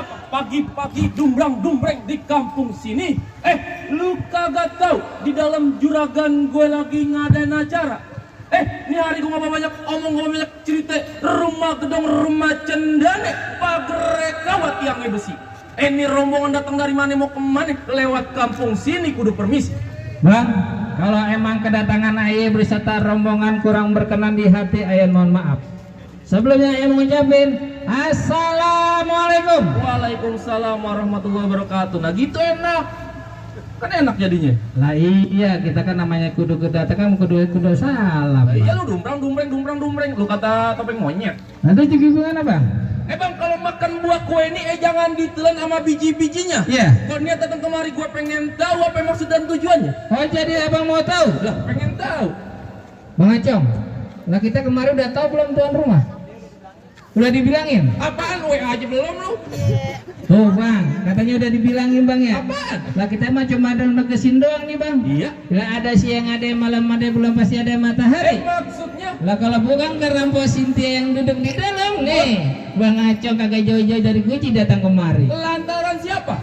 siapa? Pagi-pagi dumbrang-dumbreng di kampung sini. Lu kagak tahu di dalam juragan gue lagi ngadain acara. Ini hari gue ngapa banyak omong, ngapa banyak cerita. Rumah gedong, rumah cendane, pagar kawat tiangnya besi. Ini rombongan datang dari mana mau kemana? Lewat kampung sini kudu permisi. Bang, kalau emang kedatangan Aye berserta rombongan kurang berkenan di hati, Aye mohon maaf. Sebelumnya Aye mengucapkan Assalamualaikum. Waalaikumsalam warahmatullahi wabarakatuh. Nah gitu enak. Kan enak jadinya. Lah iya, kita kan namanya kudu kedatangan kudu salam. Nah, iya lu dumbrang. Lu kata topeng monyet. Nanti juga gimana bang? Bang, kalau makan buah kue ini jangan ditelan sama biji-bijinya. Iya. Kalau niat datang kemari gue pengen tahu apa maksud dan tujuannya. Oh jadi abang mau tahu? Lah pengen tahu. Bang Acong, lah kita kemarin udah tahu belum tuan rumah? Udah dibilangin? Apaan? WA aja belum lu? Tuh bang, katanya udah dibilangin bang ya? Apaan? Lah kita mah cuma ada negesin doang nih bang. Iya. Lah ada siang, ada malam, ada bulan, pasti ada matahari. Maksudnya? Lah kalau bukan karena Mpok Cynthia yang duduk di dalam nih, Bang Acong kagak jauh-jauh dari Guci datang kemari. Lantaran siapa?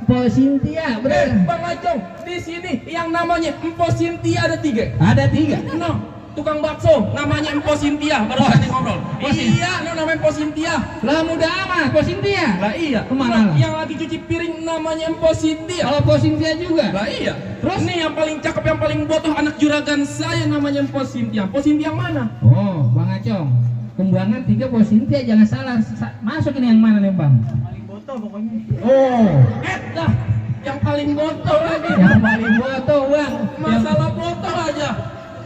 Mpok Cynthia, bener. Bang Acong, di sini yang namanya Mpok Cynthia ada 3. Ada 3. No, tukang bakso namanya Mpok Cynthia, baru tadi ngobrol. Iya, no, namanya Mpok Cynthia. Lah muda amat, Mpok Cynthia. Lah iya. Kemana lah? Yang lagi cuci piring namanya Mpok Cynthia. Kalau Mpok Cynthia juga. Lah iya. Terus? Ini yang paling cakep, yang paling botoh anak juragan saya namanya Mpok Cynthia. Mpok Cynthia yang mana? Oh, Bang Acong. Kembangan 3 Mpok Cynthia, jangan salah. Masuk ini yang mana nih bang? Paling botoh pokoknya. Oh, Dah, yang paling botoh lagi. yang paling botoh bang. Masalah botoh aja.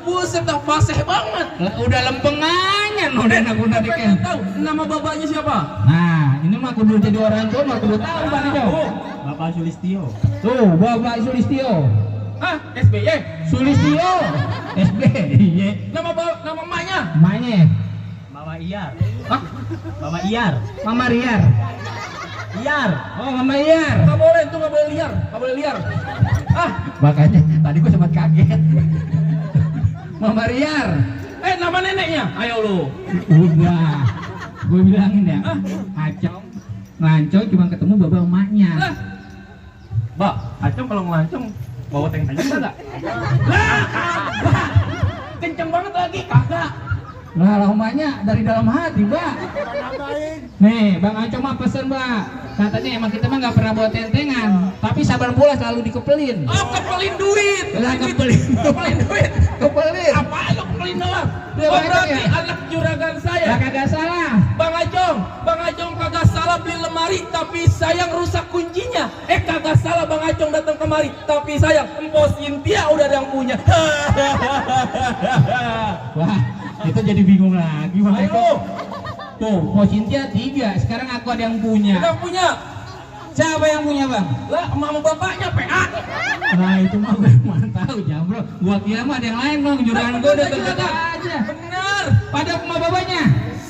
Buset dah fasih banget. Udah lempengannya, udah enak udah Pengen dikit. tahu nama bapaknya siapa? Nah, ini mah kudu jadi orang tua, mah kudu tahu Bang Acong. Bapak Sulistio. Tuh, Bapak Sulistio. SBY. Sulistio. SBY. Nama emaknya? Emaknya. Mama Iyar. Hah? Mama Iyar. Mama Riar. Iyar. Oh, Mama Iyar. Nggak boleh, itu nggak boleh liar. Nggak boleh liar. Makanya tadi gua sempat kaget. Mama Riar. Nama neneknya? Ayo lu. Udah. Gue bilangin ya. Acong ngelancong cuma ketemu bapak emaknya. Lah. Mbak, Acong kalau ngelancong bawa tank tajam enggak? Lah, kagak. Kenceng banget lagi, kagak. Lah emaknya dari dalam hati, Mbak. Nih, Bang Acong mah pesen, Mbak. Katanya emang kita mah nggak pernah bawa tentengan, tapi sabar pula selalu dikepelin. Oh, kepelin duit. Lah kepelin duit. Kepelin. Apaan lu kepelin doang? Dia Oh, banyak berarti ya? anak juragan saya. Lah kagak salah. Bang Acong kagak salah beli lemari, tapi sayang rusak kuncinya. Kagak salah Bang Acong datang kemari, tapi sayang Mpok Cynthia udah ada yang punya. Wah, itu jadi bingung lagi, Bang Ayo, Acong. Tuh, Mpok Cynthia 3, sekarang aku ada yang punya. ada yang punya. Siapa yang punya, Bang? Lah, mama bapaknya PA. Nah, itu mah gue mana tahu, Jambro. Gua kira mah ada yang lain, Bang. Juragan gua udah terkata aja. Bener. Pada emak babanya.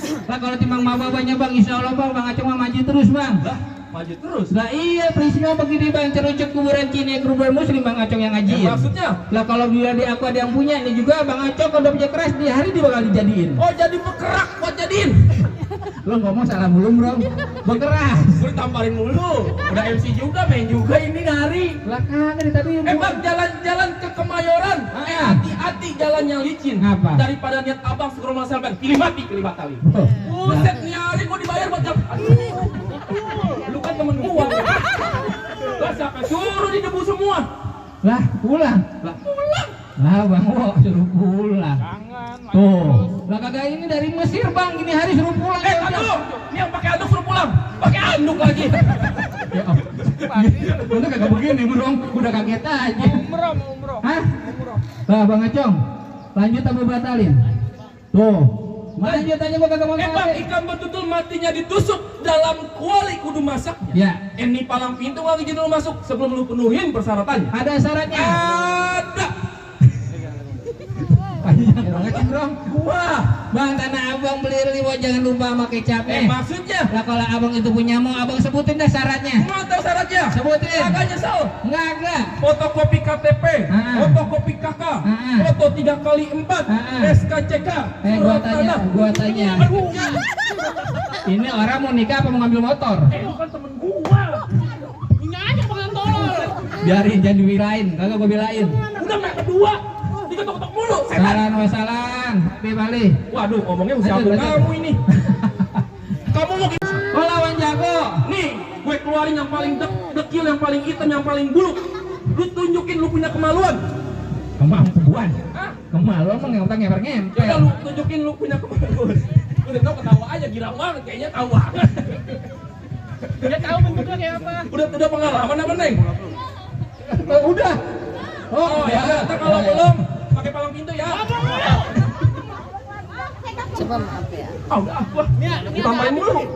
Lah kalau timbang emak babanya, Bang, insya Allah Bang Acong mah maju terus, Bang. Lah, maju terus. Lah iya, prinsipnya begini, Bang. Cerucuk kuburan Cina, kuburan Muslim, Bang Acong yang ngajiin. Maksudnya? Lah kalau bila di aku ada yang punya, ini juga Bang Acong kalau udah punya keras di hari dia bakal dijadiin. Oh, jadi bekerak buat jadiin. Lo ngomong salah mulu, Bro. Bekeras. Gue ditamparin mulu. Udah MC juga, main juga ini hari. Lah kagak tadi. Bang, jalan-jalan ke Kemayoran. Hati-hati jalan yang licin. Ngapa? Daripada niat abang segerombolan sampean, pilih mati, pilih batali. Oh, Buset, nih hari gue dibayar buat jam. Lu kan temen gua. Lah siapa suruh di debu semua? lah pulang. Lah pulang. Lah Bang Wo suruh pulang. Jangan. Tuh, lah kagak ini dari Mesir, Bang. Gini hari suruh pulang. Aduh, ini yang pakai anduk suruh pulang. Pakai anduk lagi. Ya, udah kagak begini, Bro. Udah kaget aja. Umroh. Hah? Lah Bang Acong, lanjut apa batalin? Tuh, lanjut aja gua kagak mau Bang, ngapain. ikan betutul matinya ditusuk dalam kuali kudu masaknya. Ya, Ini palang pintu lagi jadi lu masuk sebelum lu penuhin persyaratannya. ada syaratnya. Ada. Panjang banget, Bro. Wah, Bang, tanah abang beli liwat jangan lupa pakai capek. maksudnya? Lah kalau abang itu punya mau, abang sebutin dah syaratnya. Mau tahu syaratnya? Sebutin. Agak nyesel. Enggak. Fotokopi KTP, fotokopi KK, foto 3x4, Ah. SKCK, Gua tanya. Aduh, ya. Ini orang mau nikah apa mau ngambil motor? Lu kan temen gua. Punya aja pengen tolol. Biarin, jangan diwirain, kagak gua belain. Udah main kedua. Diketok-ketok mulu. Saran wasalan, Happy Bali. Waduh, ngomongnya usia Lanjut, lanjut. kamu ini. Kamu mau Oh lawan jago. nih, gue keluarin yang paling dekil, yang paling hitam, yang paling buluk. Lu tunjukin lu punya kemaluan. Kemampuan. Hah? Kemaluan mah ngentang ngeper Ya ngempel. lu tunjukin lu punya kemaluan. Udah tau ketawa aja, girang banget kayaknya tahu banget. Dia tahu bentuknya kayak apa. Udah pengalaman apa, Neng? Udah. Oh ya, ntar kalau belum pakai palang pintu ya. Coba maaf ya. Ah udah gua. Ini Ditambahin mulu.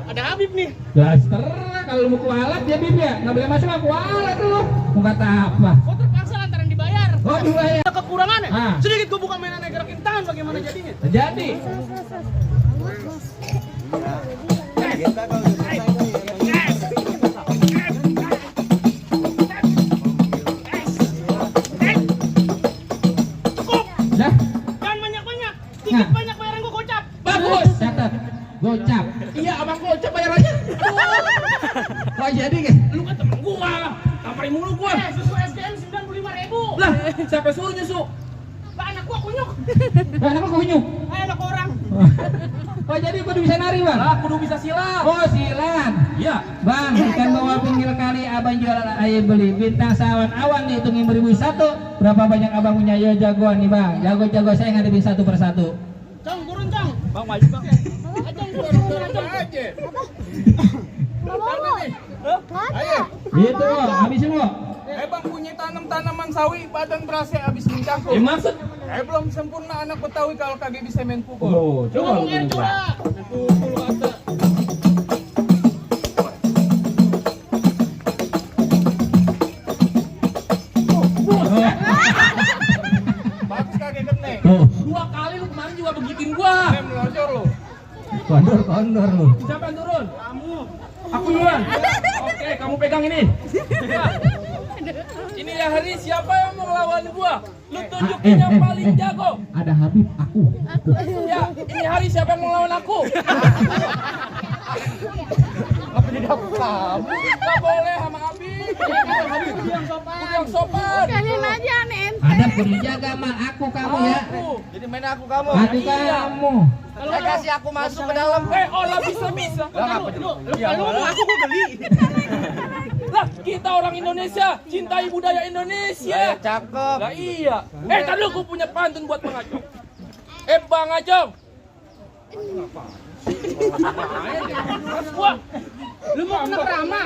ada Habib nih. Jelas terang kalau lu mau kualat ya Bib ya. Nggak boleh masuk aku kualat lu. Mau kata apa? Gua terpaksa lantaran dibayar. Oh juga ya. Ada kekurangannya. Ah. Sedikit gua buka mainannya gerakin tangan bagaimana jadinya. Jadi. Cukup. Dah. Jangan banyak-banyak. Dikit Nah. banyak bayaran gua gocap. Bagus. Catat. Gocap. Iya, abang gocap bayarannya. Oh jadi kan? Lu kan temen gua. Tamparin mulu gua. Susu SDM 95.000. Lah, siapa suruh nyusu? Lah anak gua kunyuk. Anak lu kunyuk. Anak orang. Oh jadi kudu bisa nari bang? Lah, kudu bisa silat. Oh silat. Iya. Bang, ikan bawal pinggir kali abang jualan ayo beli bintang sawan awan dihitungin 1001. Berapa banyak abang punya yo jagoan nih bang? Jago-jago saya ngadepin satu persatu. Cang, turun cang. Bang maju bang. Acang turun aja. Gitu, habisin lo. Bang punya tanam-tanaman sawi badan berasa habis mencangkuk. Maksud? Belum sempurna anak Betawi kalau kagak bisa main pukul. Oh, Coba mungkin coba. Bagus kagak kene. Tuh, 2 kali lu kemarin juga begitin gua. Melocor lo. kondor lu. Siapa yang turun? Kamu. Aku duluan. Oke, kamu pegang ini. Ini ya hari siapa yang mau lawan gua? Lu tunjukin yang paling jago. Ada Habib, aku. Ya, ini hari siapa yang mau lawan aku? Apa jadi aku kamu? Gak boleh sama Abi. Kudu yang sopan. Kalian aja nen. Ada kudu jaga mal aku kamu ya. Aku. Jadi main aku kamu. Aku kamu. Saya kasih aku masuk ke dalam. Oh lah bisa. Apa jadi? Lu aku gua beli. Lah, kita orang Indonesia, cintai budaya Indonesia. Cakep. Lah iya. Tadi lu gua punya pantun buat Bang Acong. Bang Acong. Gua. Lu mau kena kerama.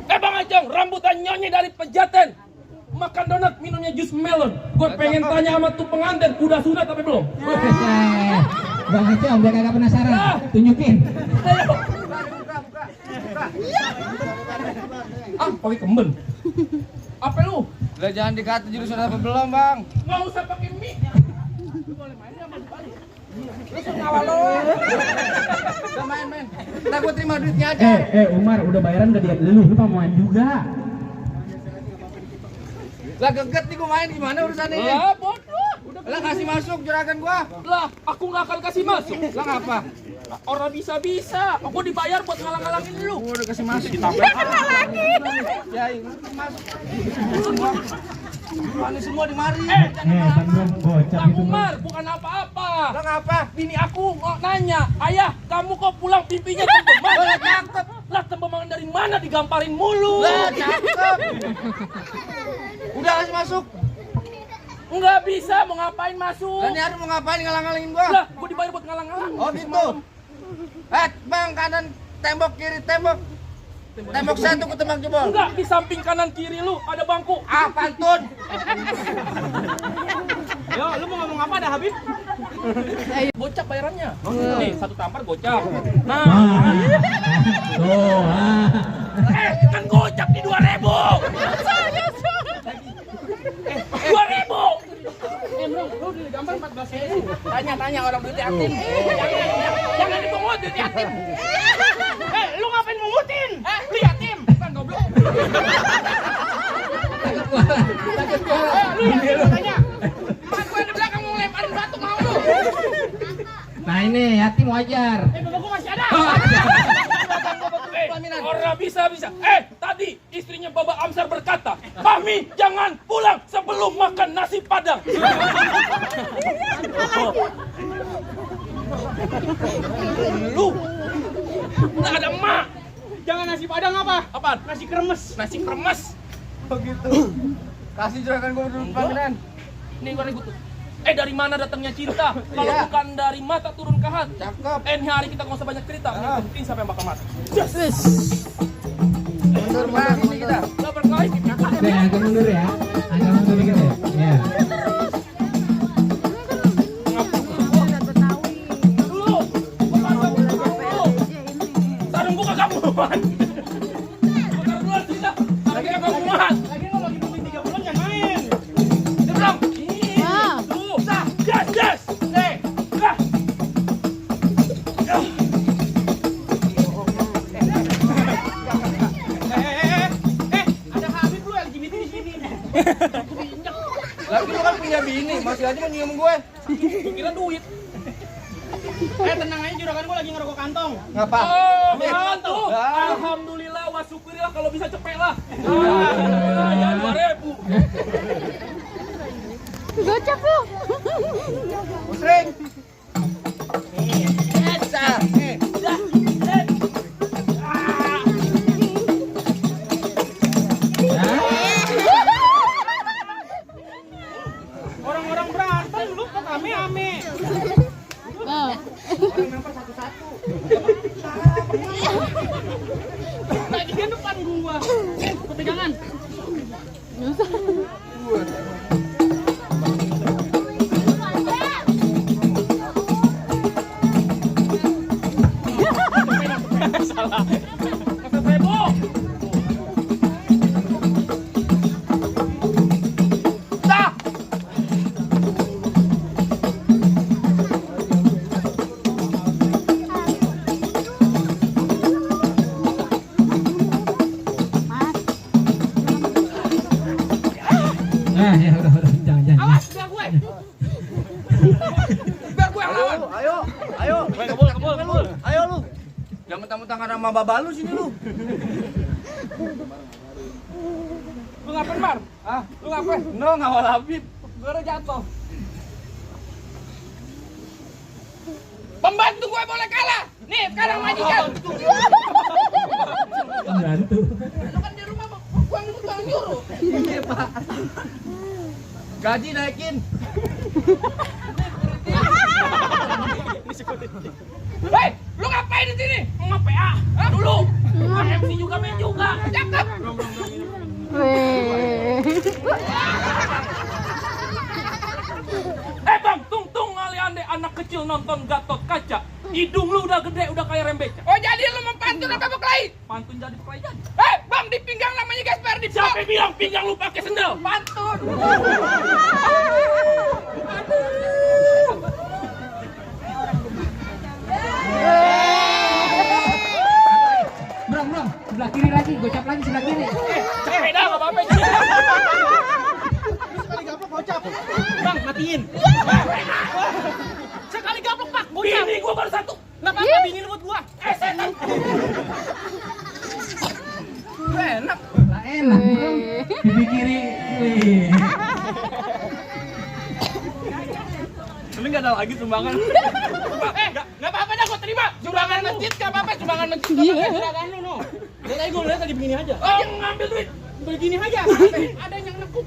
Bang Acong, rambutan nyonya dari Pejaten. Makan donat, minumnya jus melon. Gue pengen tanya sama tuh pengantin, udah sunat tapi belum? Bang Acong, biar kagak penasaran. Tunjukin. Ayo. Ah, pakai kemben. Apa lu? Lah jangan dikata jurusan apa belum, Bang? Nggak usah pakai mic. Udah main. Ntar gua terima duitnya aja. Umar, udah bayaran gak dia lu pamuan juga. Lah geget nih gua main gimana urusannya? Lah, bodoh. Lah kasih masuk juragan gua. Lah, aku nggak akan kasih masuk. Lah ngapa? Orang bisa-bisa. Aku dibayar buat ngalang-ngalangin lu. Gua udah kasih masuk. Ya, masuk. Semua semua di mari. Bener bocah Bang itu. Umar, bukan apa-apa. Lah ngapa? Bini aku nanya, ayah, kamu kok pulang pipinya tembeman? Lah cakep. Lah tembeman dari mana digamparin mulu? Lah cakep. Udah kasih masuk. Nggak bisa, mau ngapain masuk? Lah ini hari mau ngapain ngalang-ngalangin gua? Lah, gua dibayar buat ngalang-ngalang. Oh gitu. Bang kanan tembok kiri tembok. Tembok satu ke tembok jebol. Enggak, di samping kanan kiri lu ada bangku. Ah pantun. Yo, lu mau ngomong apa ada Habib? Gocap bayarannya. Nih, satu tampar gocap. Nah, Tuh, kan gocap di 2.000. 2.000. Bro, lu digambar 14.000. Tanya orang duit yatim. Jangan dipungut duit yatim. Lu ngapain mungutin? Lu yatim. Bukan goblok. Lu yatim tanya. Mas gue di belakang mau lemparin batu mau lu. Nah ini yatim wajar. Bapakku masih ada. Orang bisa. Tadi istrinya Baba Amsar berkata, kami jangan pulang sebelum makan nasi padang. Lu, nggak ada emak. Jangan nasi padang apa? Apaan? Nasi kremes. Nasi kremes. Begitu. Kasih juragan gue dulu pelaminan. Ini gue tuh. Dari mana datangnya cinta? Kalau Iya. bukan dari mata turun ke hati. Cakep. Ini hari kita nggak usah banyak cerita. Yang penting siapa yang bakal mati. Mundur ini kita. Gak berkelahi kita. Oke, agak mundur ya. Agak mundur dikit ya. Ya. Dulu. Sarung gua kagak muat. Bentar dulu cerita. Lagi kagak muat. Lagi lo lagi nungguin 3 bulan jangan main. Dia bilang, Ah. tuh, gas. Dah. Ada Habib lu LGBT di sini. Lagi lu kan punya bini, masih aja mau nyium gue. Gua kira duit. Tenang aja juragan gua lagi ngerokok kantong. Ngapa? Oh, bantu. Ah. Alhamdulillah wa syukurillah kalau bisa cepet lah. Ya 2000. Gocap lu. Musring. Dah. Orang-orang berantem lu kok ame-ame. Ah. Lagi kan depan gua. Kepegangan. Nah, ya udah jangan. Awas, biar gue. Biar gue yang lawan. Ayo. Kebul. Ayo lu. Jangan mentang-mentang karena sama baba lu sini lu. Lu ngapain, Mar? Lu ngapain? No, ngawal Habib. Gue udah jatuh. Pembantu gue boleh kalah. Nih, sekarang majikan. Pembantu. Lu kan di rumah gue yang tukang nyuruh. Gaji naikin. Hei, lu ngapain di sini? Mau PA? Dulu. MC juga main juga. Cakep. Bang, tung kali ande anak kecil nonton Gatot Kaca. Hidung lu udah gede, udah kayak rembeca. Oh, jadi lu mau pantun apa berkelahi? Pantun jadi berkelahi jadi. Bang, di pinggang namanya Gasper di. Siapa bilang pinggang lu pakai sendal? Pantun. Bro, sebelah kiri lagi, gocap lagi sebelah kiri. Capek dah, apa-apa. Sekali gaplok gocap. Bang, matiin. Sekali gaplok, Pak. Gocap. Bini gua baru satu. Enggak apa-apa, bini lu buat gua. Setan. Enak. Lah enak, bro. Pipi kiri. Wih. Ini nggak ada lagi sumbangan. Nggak apa-apa dah, gua terima. Sumbangan masjid nggak apa-apa, sumbangan masjid nggak apa-apa. Juragan lu, no. Dari tadi gua lihat lagi begini aja. Oh, yang ngambil duit. Begini aja. Ada yang nekuk.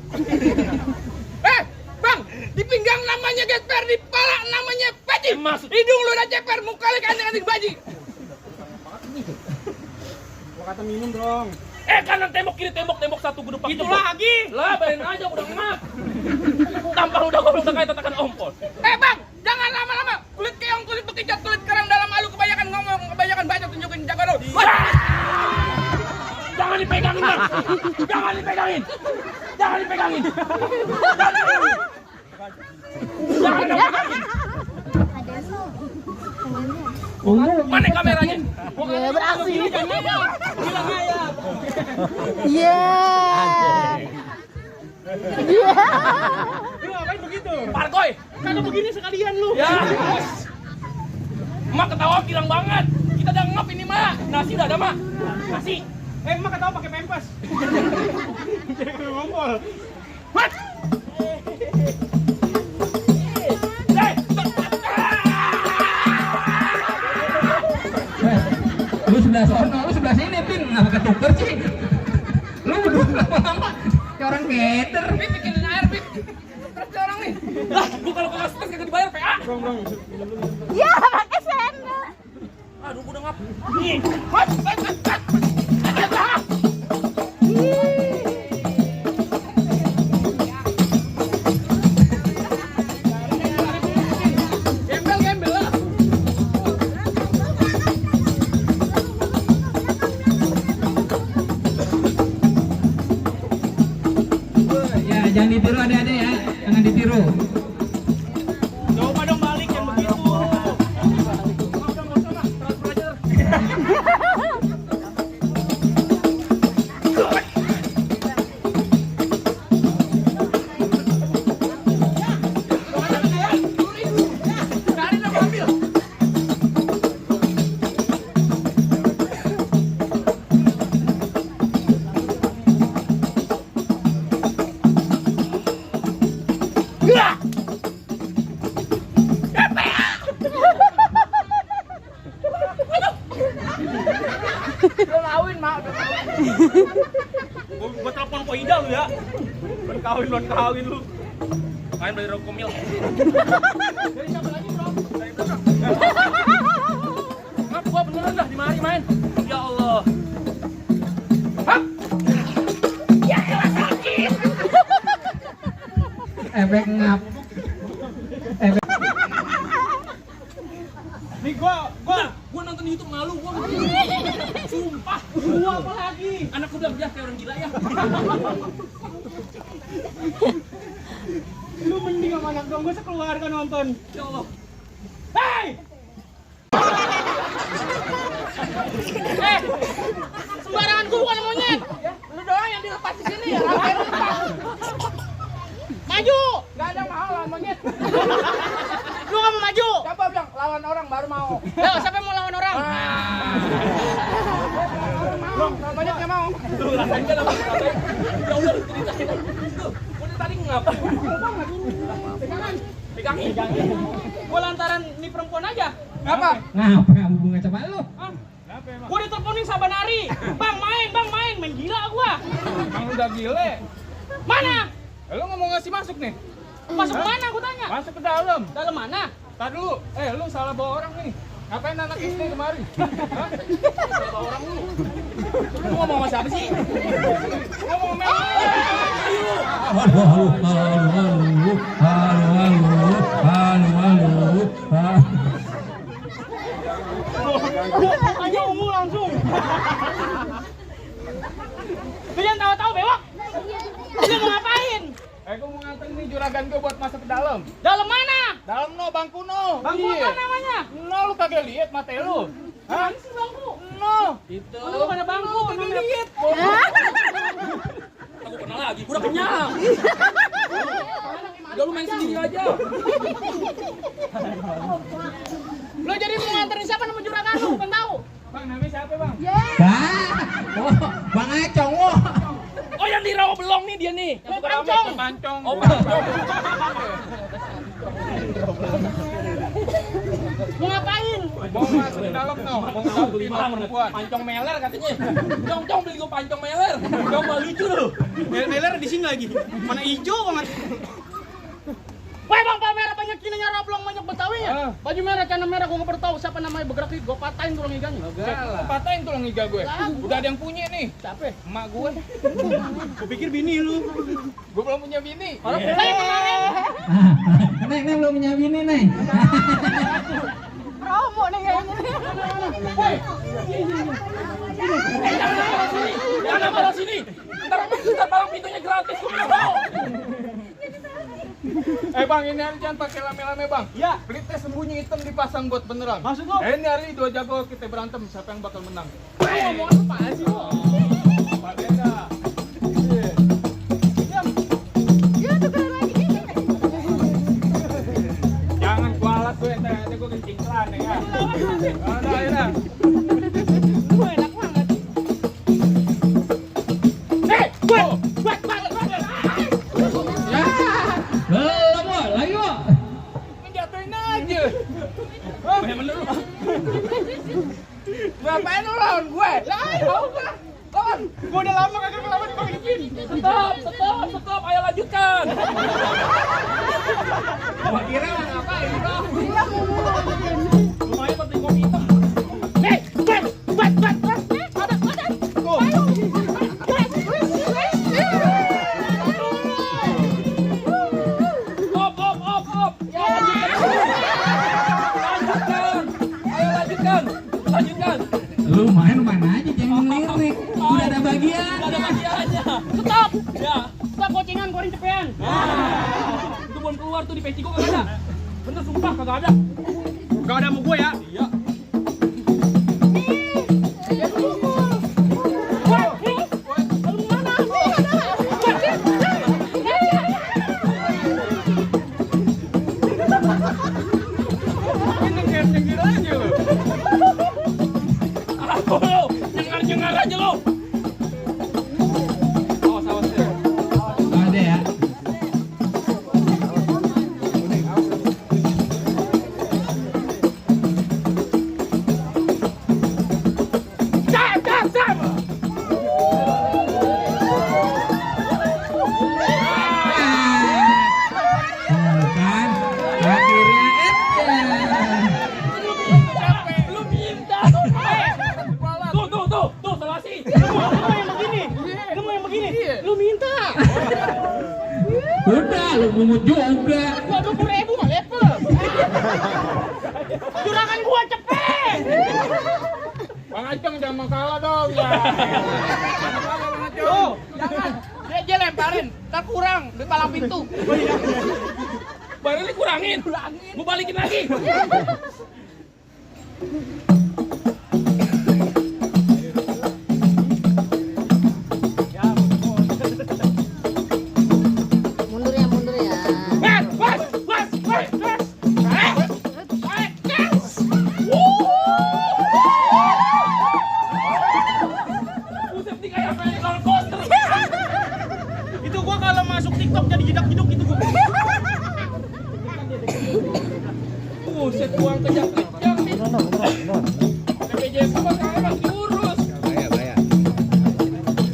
Bang, di pinggang namanya Gasper, di pala namanya Baji. Hidung lu udah ceper, muka lu kanting-kanting Baji. Gua kata minum dong. Kanan tembok, kiri tembok, tembok satu gue depan. Itu lagi. Lah, bayarin aja udah emak. Tampang udah goblok udah kayak tatakan ompol. Bang, jangan lama-lama. Kulit keong, kulit bekicot, kulit kerang dalam alu, kebanyakan ngomong, kebanyakan baca, tunjukin jago lu. Jangan dipegangin, Bang. Jangan dipegangin. Jangan dipegangin. Jangan dipegangin. Mana kameranya? Ya, beraksi. Bilang aja. Iya. Iya. Lu ngapain begitu? Parkoy. Kagak begini sekalian lu. Ya. Mak ketawa girang banget. Kita udah ngap ini, Mak. Nasi udah ada, Mak. Nasi. Emak ketawa pakai pempes. Jadi ngumpul. What? Lu sebelah sono, lu sebelah sini, Pin. Ngapa ketuker sih? Lu duduk lama-lama kayak orang keter. Bik, bikinin air, Bik. Terus dia orang nih. Lah, gua kalau kelas tes kagak dibayar, PA. Ya, pakai sendal. Aduh, gua udah ngap. Nih. What? Gembel lah. Ya, jangan ditiru adik-adik ya. Jangan ditiru. Coba dong balik yang begitu. Gua telepon Ko Ida lu ya. Belum kawin lu. Main beli rokomil. Dari siapa lagi, Bro? Dari belakang. Ngap gua beneran dah di mari main. Ya Allah. Hap. Ya elah sakit. Efek ngap. Efek. Nih Gua nonton YouTube malu gua. Sumpah. gua apa lagi? Anakku bilang dia kayak orang gila ya. Lu mending sama anak dong, gua sekeluarga nonton. Ya Allah. Hei! Sembarangan gua bukan monyet. Lu doang yang dilepas di sini ya. Rafael lepas. Maju. Gak ada mau lawan monyet. Lu nggak mau maju. Coba bilang lawan orang baru mau. Yo, siapa yang mau lawan orang? Lawan monyet gak mau. Tuh rasanya lah. Ya udah ceritain. Tuh, gua dari tadi ngapa? Pegangin. Gua lantaran ini perempuan aja. Apa? Ngapa hubungan sama lu? Kenapa emang? Gua diteleponin Sabanari. Bang main gila gua. Emang udah gile? Mana? Lu nggak mau ngasih masuk nih? Masuk mana gua tanya? Masuk ke dalam. Dalam mana? Tar dulu. Lu salah bawa orang nih. Ngapain anak istri kemari? Hah? Bawa orang lu. Lu ngomong sama siapa sih? Ngomong sama Mukanya ungu langsung. Lu jangan tahu-tahu bewok. Lu mau ngapain? Gua mau nganterin nih juragan gua buat masuk ke dalam. Dalam mana? Dalam no, bangku no. Bangku Iya. apa namanya? No, lu kagak lihat mata lu. Hah? Mana sih bangku? No. Itu. Lu bukan ada bangku, Kagak namanya. lihat. Aku kenal lagi. Gua udah kenyang. Udah lu main sendiri aja. Lu jadi mau nganterin siapa nama juragan lu? Bukan tahu. Bang, namanya siapa, Bang? Oh, Bang Acong. Oh. Oh, yang di rawa belong nih dia nih. Lu pancong. Pancong. Oh, pancong. Mau ngapain? Mau masuk ke dalam no. Mau nganterin perempuan. Pancong meler katanya. Cong beli gua pancong meler. Coba lucu lu. Meler di sini lagi. Mana hijau banget. Woi bang, Pak merah banyak kininya rablong banyak Betawi ya. Ah. Baju merah, celana merah, gua nggak pernah tahu siapa namanya bergerak itu. Gua patahin tulang iganya. Gua patahin tulang iga gue. Udah ada yang punya nih. Siapa? Emak gue. Gua pikir bini lu. Gua belum punya bini. Orang kita yang kemarin. Neng belum punya bini, Neng. Promo nih kayaknya. Jangan malah sini. Ntar palang pintunya gratis. Gua nggak mau. Bang, ini hari jangan pakai lame-lame bang. Ya. Pelitnya sembunyi hitam dipasang buat beneran. Maksud lo? Ini hari dua jago kita berantem, siapa yang bakal menang? Ngomong apa sih lu? Pak Beda. Diam. Ya tukeran lagi. Jangan kualat gue, entar aja gue kencing ya. gue. Lah, mau gak? Lawan. Gue udah lama kagak ngelawan Bang Ipin. Stop, ayo lanjutkan. Gua kira ngapain bro? Lumayan penting kopi hitam. Bat. Ada. Tuh. Op. Lanjutkan. Lu main mana aja jangan lirik. Udah ada bagian. Ada bagiannya. Stop. Ya. Stop gocengan goreng cepean. Itu belum keluar tuh di peci gua kagak ada. Bener sumpah kagak ada. Gak ada sama gue ya. Iya. Ini nyengir aja lu. Nyengar aja lo. Awas ya. Ada ya. Kan akhirnya Lu minta. Tuh, salasi. Lu mau yang begini? Lu minta. udah lu mungut juga. 20.000 mah level. Juragan gua cepet. Bang Acong jangan kalah dong ya. Tuh, jangan. Dia aja lemparin, ntar kurang di palang pintu. Barangnya kurangin. Gua balikin lagi. Mundur ya. Buset nih kayak apa roller coaster. Itu gua kalau masuk TikTok jadi jedak-jeduk itu gua. Buset buang kejang-kejang nih. BPJS sama sekarang lagi diurus.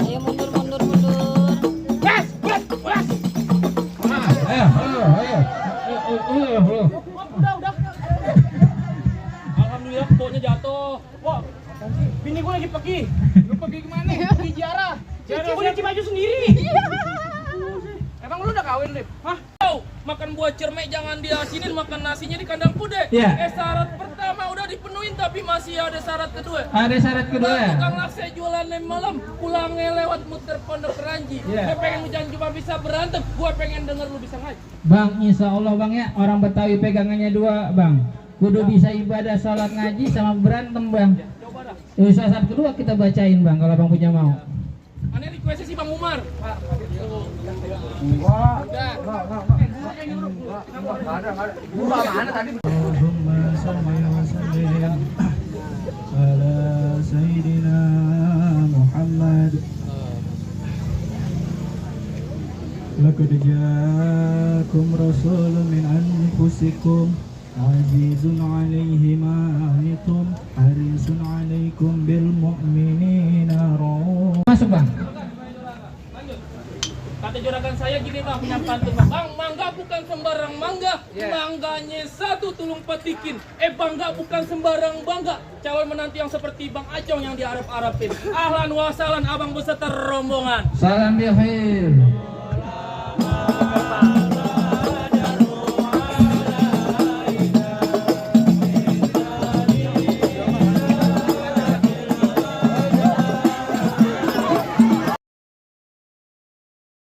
Ayo mundur. Ayo. Udah. Alhamdulillah baunya jatuh. Wah, bini gua lagi pergi. Lu pergi kemana? Pergi ziarah. Gua nyuci baju sendiri. Emang lu udah kawin, Rip? Hah? Makan buah cermek jangan diasinin, makan nasinya di kandang kude. Iya. Syarat pertama udah dipenuhin tapi masih ada syarat kedua. Ada syarat kedua. Bang, tukang laksa jualan lem malam, pulangnya lewat muter pondok keranji. Iya. Gue pengen hujan cuma bisa berantem, gue pengen denger lu bisa ngaji. Bang, insya Allah bang ya, orang Betawi pegangannya dua bang. Kudu bisa ibadah, sholat, ngaji, sama berantem bang. Coba dah. Syarat kedua kita bacain bang, kalau bang punya mau. Aneh requestnya si Bang Umar. Allahumma salli wa sallim ala Sayyidina Muhammad. Laqad ja'akum rasulun min anfusikum azizun 'alaihi ma 'anittum harisun 'alaikum bil mu'minina rauf. Masuk bang. Lanjut. Kata juragan saya gini bang, punya pantun bang. Bang, mangga bukan sembarang mangga, mangganya satu tulung petikin. Bangga bukan sembarang bangga, calon menanti yang seperti Bang Acong yang diarep-arepin. Ahlan wa sahlan abang beserta rombongan. Salam ya khair.